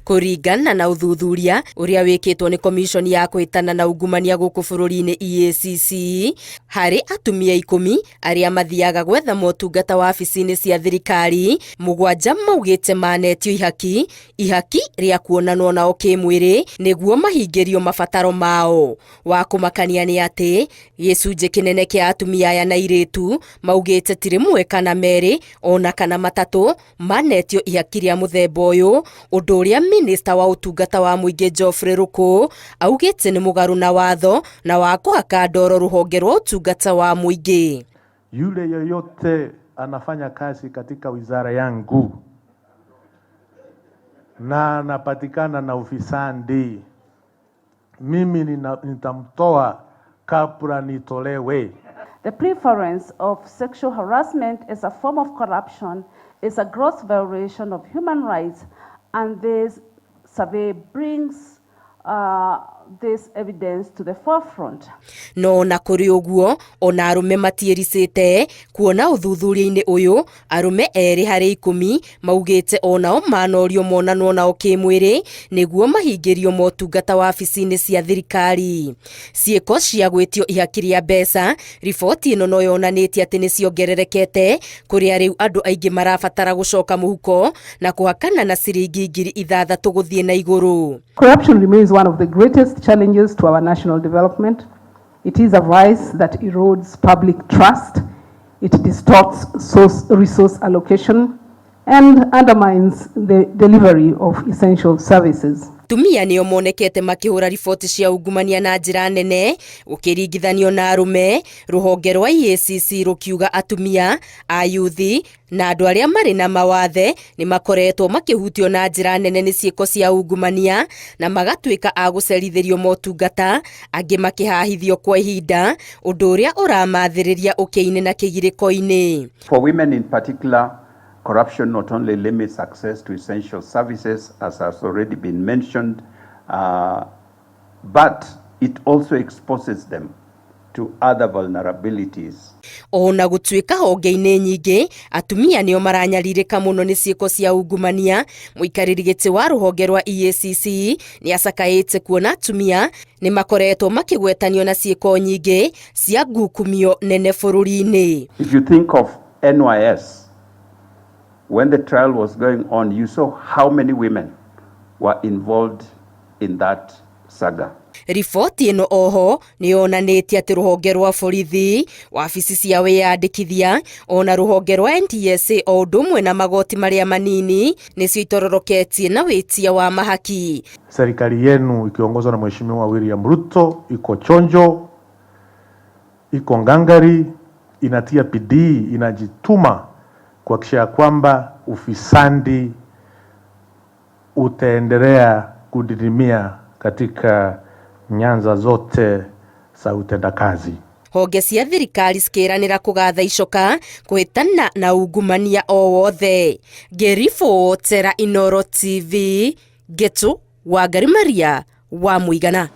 Kũringana na ũthuthuria ũrĩa wĩkĩtwo nĩ Komishoni ya kũhĩtana na ungumania gũkũ bũrũri-inĩ EACC, harĩ atumia 10 arĩa mathiaga gwetha motungata wabici-inĩ cia thirikari, 7 maugĩte manetio ihaki, ihaki rĩa kuonanwo nao kĩmwĩrĩ nĩguo mahingĩrio mabataro mao. Wa kũmakania nĩ atĩ gĩcunjĩ kĩnene kĩa atumia aya na airĩtu maugĩte ti rĩmwe kana merĩ ona kana matatũ manetio ihaki rĩa mũthemba ũyũ, ũndũ ũrĩa minista wa ũtungata wa mũingĩ Geoffrey Ruku augĩte nĩ mũgarũ na watho na wa kũhaka ndoro rũhonge rwa ũtungata wa mũingĩ. Yule yeyote anafanya kazi katika wizara yangu na anapatikana na ufisadi, mimi nitamtoa kabla nitolewe. The prevalence of sexual harassment as a form of corruption is a gross violation of human rights, and this survey brings this evidence to the forefront. No na kũrĩ ũguo, ona arũme matiĩricĩte kuona ũthuthuria-inĩ ũyũ arũme 2 harĩ 10 maugĩte onao manorio monanwo nao kĩmwĩrĩ nĩguo mahingĩrio motungata wabici-inĩ cia thirikari. Ciĩko cia gwĩtio ihaki rĩa mbeca, riboti ĩno no yonanĩtie atĩ nĩ ciongererekete kũrĩa rĩu andũ aingĩ marabatara gũcoka mũhuko na kũhakana na ciringi 6,000 gũthiĩ na igũrũ. Corruption remains one of the greatest challenges to our national development. It is a vice that erodes public trust, it distorts resource allocation, and undermines the delivery of essential services. Atumia nĩo monekete makĩhũra riboti cia ungumania na njĩra nene gũkĩringithanio na arũme. Rũhonge rwa EACC rũkiuga atumia, ayuthi na andũ arĩa marĩ na mawathe nĩ makoretwo makĩhutio na njĩra nene nĩ ciĩko cia ungumania na magatuĩka a gũcerithĩrio motungata, angĩ makĩhahithio kwa ihinda, ũndũ ũrĩa ũramathĩrĩria ũkĩa-inĩ na kĩgirĩko-inĩ. For women in particular, corruption not only limits access to essential services, as has already been mentioned, but it also exposes them to other vulnerabilities. Ona gũtuĩka honge-inĩ nyingĩ atumia nĩo maranyarirĩka mũno nĩ ciĩko cia ungumania, mũikarĩri gĩtĩ wa rũhonge rwa EACC nĩ acakaĩte kuona atumia nĩ makoretwo makĩgwetanio na ciĩko nyingĩ cia ngukumio nene bũrũri-inĩ. If you think of NYS, when the trial was going on, you saw how many women were involved in that saga. Riboti ĩno oho nĩ yonanĩtie atĩ rũhonge rwa borithi, wabici cia wĩyandĩkithia ona rũhonge rwa NTSA o ũndũ ũmwe na magoti marĩa manini nĩcio itororoketie na wĩtia wa mahaki. Serikali yenu ikiongozwa na Mheshimiwa William Ruto iko chonjo, iko ngangari, inatia bidii, inajituma kuhakikisha kwamba ufisadi utaendelea kudidimia katika nyanza zote za utendakazi. Honge cia thirikari cikĩranĩra kũgatha icoka kũhĩtana na ungumania o wothe. Ngĩribotera Inooro TV, Ngetu Wangari Maria wa Mũigana.